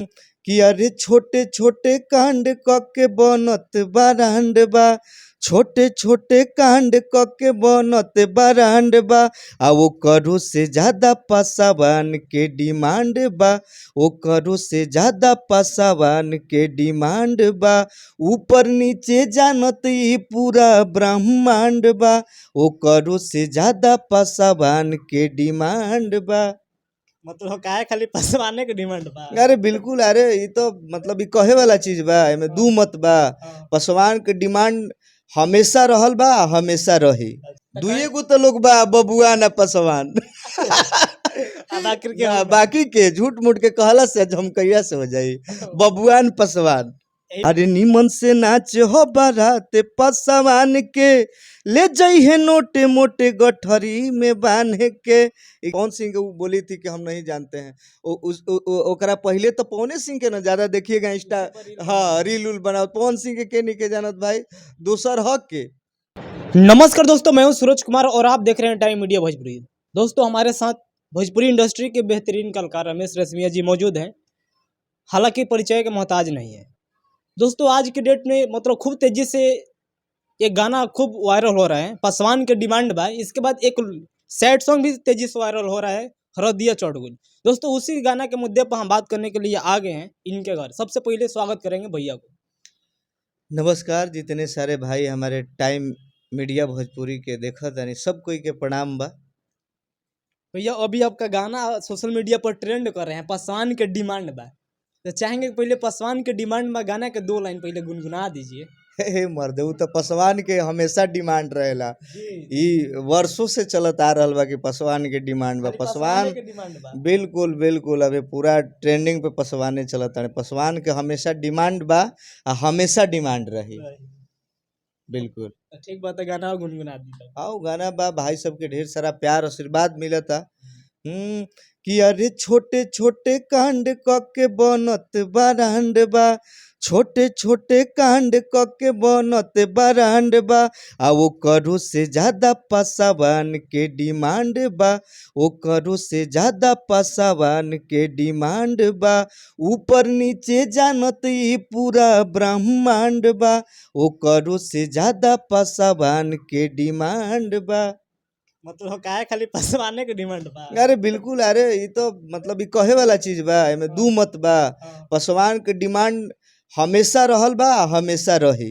कि अरे छोटे छोटे कांड क के बनत बरांड बा, छोटे छोटे कांड क के बनत बरांड बा, आ ओकरो से ज्यादा पासवान के डिमांड बा, ओकरो से ज्यादा पासवान के डिमांड बा। ऊपर नीचे जानत ई पूरा ब्रह्मांड बा, ओकरो से ज्यादा पासवान के डिमांड बा। मतलब काहे खाली पसवाने के डिमांड बा? अरे बिल्कुल, अरे ई तो मतलब ई कहे वाला चीज बा, एमे दू मत बा। पासवान के डिमांड हमेशा रहल बा, हमेशा रही। दुए गो तो लोग बा, बबुआ ना पासवान। आ बाकी के ना, बाकी के झूठ मूठ के कहला से झमकैया से हो जाई बबुआन पासवान। अरे निमन से नाच हो बारात पासवान के, ले जइहे नोटे मोटे गठरी में बांध के। ई पवन सिंह के उ बोली थी कि हम नहीं जानते हैं। ओ उस ओ, ओ, ओकरा पहले तो पवने सिंह के ना ज्यादा देखिएगा इंस्टा, हाँ, रील उल बनाओ। पवन सिंह के नहीं के जानत भाई, दोसर हक के। नमस्कार दोस्तों, मैं हूं सूरज कुमार और आप देख रहे हैं टाइम मीडिया भोजपुरी। दोस्तों, हमारे साथ भोजपुरी इंडस्ट्री के बेहतरीन कलाकार रमेश रेशमिया जी मौजूद हैं, हालांकि परिचय के मोहताज नहीं है। दोस्तों, आज के डेट में मतलब खूब तेज़ी से एक गाना खूब वायरल हो रहा है, पासवान के डिमांड बा। इसके बाद एक सैड सॉन्ग भी तेज़ी से वायरल हो रहा है, हरदिया चौड़गुल। दोस्तों, उसी गाना के मुद्दे पर हम बात करने के लिए आ गए हैं इनके घर। सबसे पहले स्वागत करेंगे भैया को। नमस्कार, जितने सारे भाई हमारे टाइम मीडिया भोजपुरी के देखत तानी, सब कोई के प्रणाम बा। भैया, अभी आपका गाना सोशल मीडिया पर ट्रेंड कर रहे हैं, पासवान के डिमांड बा, तो चाहेंगे कि पहले पासवान के डिमांड में गाना के दो लाइन पहले गुनगुना दीजिए। हे मर्द, उ तो पासवान के हमेशा डिमांड रहेला। ई वर्षों से चलत आ रहल बा कि पासवान के डिमांड बा, पासवान के डिमांड बा। बिल्कुल बिल्कुल, अभी पूरा ट्रेंडिंग पे पासवाने चलत ताने। पासवान के हमेशा डिमांड बा आ हमेशा डिमांड रही। बिल्कुल। तो ठीक बात है, गाना गुनगुना दीजिए। हाँ, गाना बा, भाई सबके ढेर सारा प्यार आशीर्वाद मिलता। कि अरे छोटे छोटे कांड क के बनत बरांड बा, छोटे छोटे कांड क के बनत बरांड बा, आ ओकरो से ज्यादा पासवान के डिमांड बा, ओकरो से ज्यादा पासवान के डिमांड बा। ऊपर नीचे जानत ई पूरा ब्रह्मांड बा, ओकरो से ज्यादा पासवान के डिमांड बा। मतलब काहे खाली पासवाने के डिमांड बा? अरे बिल्कुल, अरे ई तो मतलब ई कहे वाला चीज बा, एमे दू मत बा। पासवान के डिमांड हमेशा रहल बा, हमेशा रही।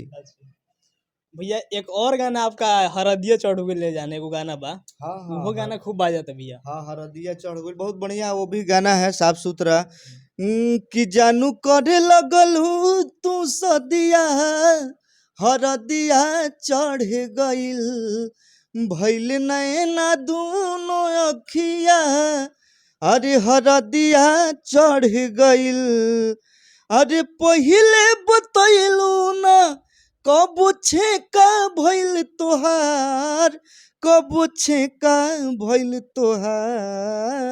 भैया, एक और गाना आपका हरदिया चढ़ ले जाने को गाना बा, हाँ, वो गाना खूब बाजा था भैया। हाँ, हरदिया चढ़ गइल, बहुत बढ़िया वो भी गाना है, साफ सुथरा। कि जानू करे लगल हूँ तू सदिया, हरदिया चढ़ गइल, भइल नैना दूनो अखिया, अरे हरदिया चढ़ गइल। अरे पहिले बतैलू ना कब छेका भइल तोहार, कब छेका भइल तोहार,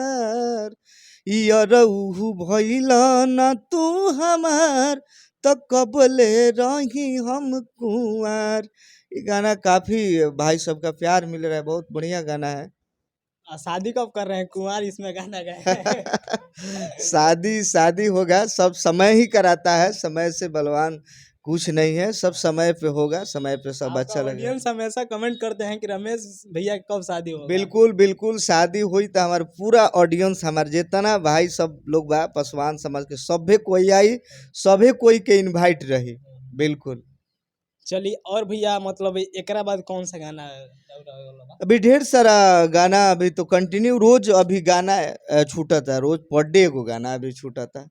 यरऊ भइल ना तू हमार, त कबले रही हम कुंवार। ये गाना काफी भाई सबका प्यार मिल रहा है, बहुत बढ़िया गाना है। शादी कब कर रहे हैं? कुंवार इसमें गाना गाए। शादी शादी होगा, सब समय ही कराता है, समय से बलवान कुछ नहीं है, सब समय पे होगा, समय पे सब अच्छा लगेगा। ऑडियंस हमेशा कमेंट करते हैं कि रमेश भैया कब शादी होगा। बिल्कुल बिल्कुल, शादी हुई तो हमारे पूरा ऑडियंस, हमारे जितना भाई सब लोग बा पासवान समाज के, सभे कोई आई, सभे कोई के इनवाइट रही। बिल्कुल। चलिए, और भैया मतलब एकरा बाद कौन सा गाना बा? अभी ढेर सारा गाना, अभी तो कंटिन्यू रोज अभी गाना छूटता है, रोज पर डे को गाना अभी छूटता है।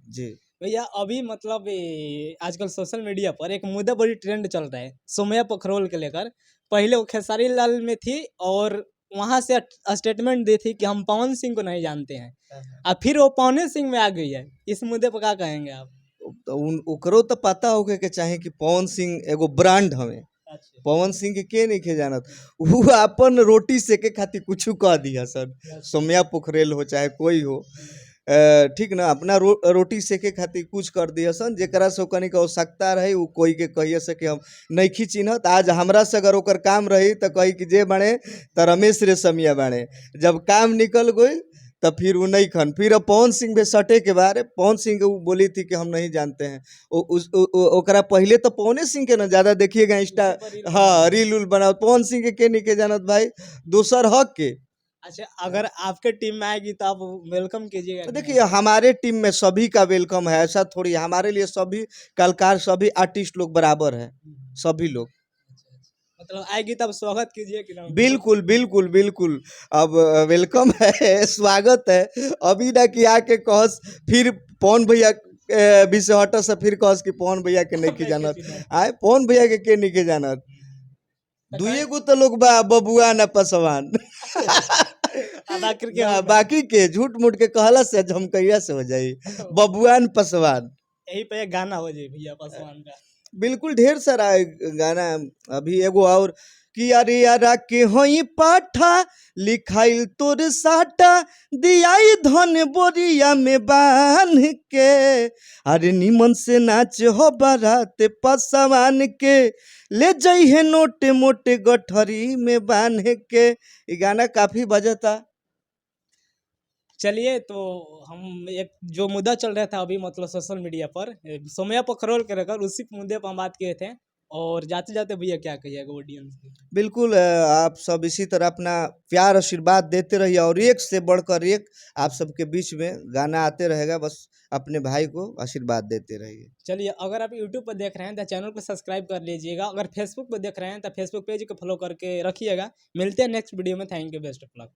जी। भैया, अभी मतलब आजकल सोशल मीडिया पर एक मुद्दा बड़ी ट्रेंड चल रहा है सोमया पखरोल के लेकर। पहले वो खेसारी लाल में थी और वहाँ से स्टेटमेंट दी थी कि हम पवन सिंह को नहीं जानते हैं, और फिर वो पवन सिंह में आ गई है। इस मुद्दे पर क्या कहेंगे आप? तो उन ओकरो तो पता होके के चाही कि पवन सिंह एगो ब्रांड हवे। पवन सिंह के के नहीं जानत? उ अपन रोटी सेके खातिर कुछ कह दिया सर, सोम्या पोखरेल हो चाहे कोई हो, ठीक ना, अपना रोटी सेके खातिर कुछ कर दिया सन। जेकरा से ओकनी के आवश्यकता रही, उ कोई के कहिए से कि हम नइखी चिन्हत। आज हमरा से अगर ओकर काम रही तो कही कि जे बाड़े त रमेश रेशमिया बाड़े, जब काम निकल गइल तो फिर उ नहीं खन। फिर अब पवन सिंह भी सटे के बारे, पवन सिंह के उ बोली थी कि हम नहीं जानते हैं। ओ उस ओ, ओ, ओकरा पहले तो पवने सिंह के ना ज्यादा देखिएगा इंस्टा। उसी पर रील हाँ, बनाई। रील उल बनाओ, पवन सिंह के नहीं के जानत भाई, दोसर हक के। अच्छा, अगर आपके टीम में आएगी तो आप welcome कीजिएगा तो कि नहीं? देखिए, हमारे टीम में सभी का welcome है, ऐसा थोड़ी है। हमारे लिए सभी कलाकार, सभी आर्टिस्ट लोग बराबर हैं, सभी लोग। अच्छा। मतलब आएगी तब स्वागत कीजिए कि ना? बिल्कुल बिल्कुल बिल्कुल, अब welcome है, स्वागत है। अभी ना कि आके कहस फिर पवन भैया भी से हटस से फिर कहस कि पवन भैया के नहीं के जानत। आए पवन भैया के नहीं के जानत? दुए गो तो लोग बा, बबुआ ना पसवान। अदा करके ना, हम बाकी के झूठ मूठ के कहला से झमकैया से हो जाई बबुआन पसवान। यही पे एक गाना हो जाए भैया पासवान का। बिल्कुल, ढेर सारा गाना। अभी एगो और कि अरे यारा के होई पाठा लिखाइल तोर साटा दियाई धन बोरिया में बांध के, अरे निमन से नाच हो बारात पसवान के, ले जइहे नोटे मोटे गठरी में बांध के। ये गाना काफी बजता। चलिए, तो हम एक जो मुद्दा चल रहा था अभी मतलब सोशल मीडिया पर सोमैया पखरोल के रखकर, उसी मुद्दे पर हम बात किए थे। और जाते जाते भैया क्या कहिएगा ऑडियंस को? बिल्कुल, आप सब इसी तरह अपना प्यार आशीर्वाद देते रहिए और एक से बढ़कर एक आप सबके बीच में गाना आते रहेगा। बस अपने भाई को आशीर्वाद देते रहिए। चलिए, अगर आप यूट्यूब पर देख रहे हैं तो चैनल को सब्सक्राइब कर लीजिएगा। अगर फेसबुक पर देख रहे हैं तो फेसबुक पेज को फॉलो करके रखिएगा। मिलते हैं नेक्स्ट वीडियो में। Thank you, best of luck.